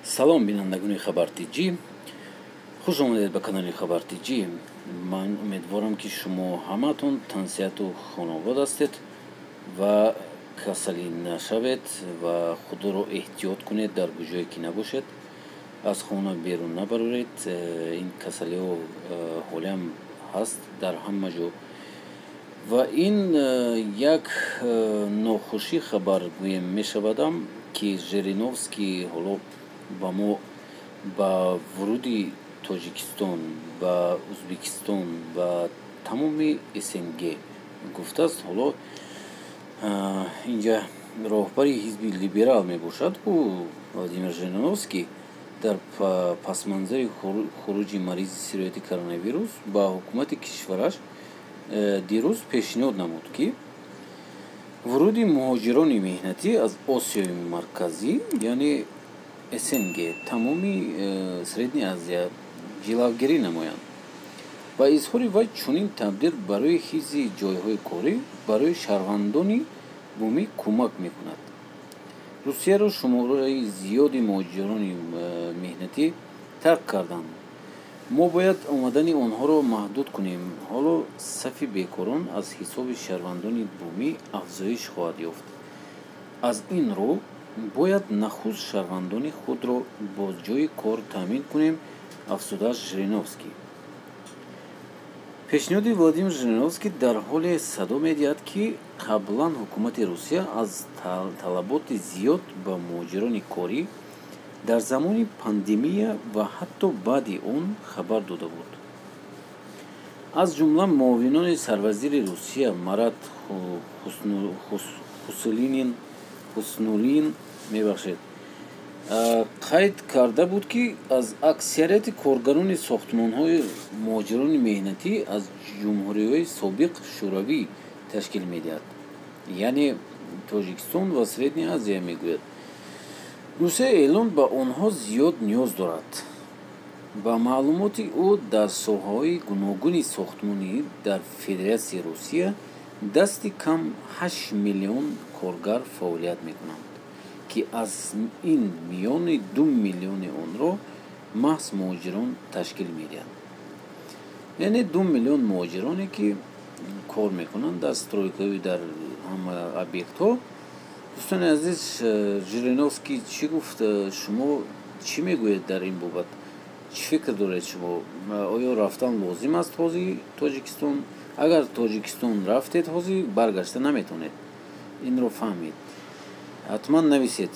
Салом, бинандагони Хабар Тҷ, хуш омадед ба канали Хабар Тҷ. Ман умедворам, ки шумо ҳамаатон тансиҳату хонобод ҳастед ва касалӣ нашавед ва худро эҳтиёт кунед. Дар куҷое ки набошед, аз хона берун набароред. Ин касалиҳо ҳолиам ҳаст дар ҳама ҷо. Ва ин як нохушӣ хабар гӯем мешавадам, ки Жириновский ҳоло ба мо ба вуруди Тоҷикистон, ба Ӯзбекистон, ба тамоми СНГ гуфтааст. Ҳоло инҷа роҳбари ҳизби либерал мебошад ӯ, Владимир Жириновский, дар пасманзари хуруҷи маризи сирояти коронавирус ба ҳукумати кишвараш дирӯз пешниҳод намуд, ки вуруди муҳоҷирони меҳнатӣ аз Осиёи Марказӣ, яъне СНГ, тамоми Средняя Азия ҷилавгирӣ намоянд. Ба изҳори вай, чунин тадбир барои ҳифзи ҷойҳои корӣ барои шаҳрвандони бумӣ кӯмак мекунад. Русияро шумораи зиёди муҳоҷирони меҳнатӣ тарк карданд. Мо бояд омадани онҳоро маҳдуд кунем. Ҳоло сафи бекорон аз ҳисоби шаҳрвандони бумӣ афзоиш хоҳад ёфт. Аз ин рӯ бояд нахуст шаҳрвандони худро бо ҷойи кор таъмин кунем, афзудааст Жириновский. Пешниҳоди Владимир Жириновский дар ҳоле садо медиҳад, ки қаблан ҳукумати Русия аз талаботи зиёд ба муҳоҷирони корӣ дар замони пандемия ва ҳатто баъди он хабар дода буд. Аз ҷумла муовинони сарвазири Русия Марат Хуснуллин, мебахшед, қайд карда буд, ки аз аксарияти коргарони сохтмонҳои муҳоҷирони меҳнатӣ аз ҷумҳуриҳои собиқ Шӯравӣ ташкил медиҳад, яъне Тоҷикистон ва Средняя Азия. Мегӯяд, Русия эълон ба онҳо зиёд ниёз дорад. Ба маълумоти ӯ, дар соҳаҳои гуногуни сохтмонӣ дар Федератсияи Русия дасти кам 8 миллион коргар фаъолият мекунанд, ки аз ин миёни 2 миллиони онро маҳз муҳоҷирон ташкил медиҳанд, яъне 2 миллион муҳоҷироне, ки кор мекунанд дар стройкаи, дар ҳама объектҳо. Дӯстони азиз, Жириновский чӣ гуфт? Шумо чӣ мегӯед дар ин бобат? Чӣ фикр доред шумо? Оё рафтан лозим аст ҳозир Тоҷикистон? Агар Тоҷикистон рафтед, ҳозир баргашта наметавонед, инро фаҳмед. Ҳатман нависед.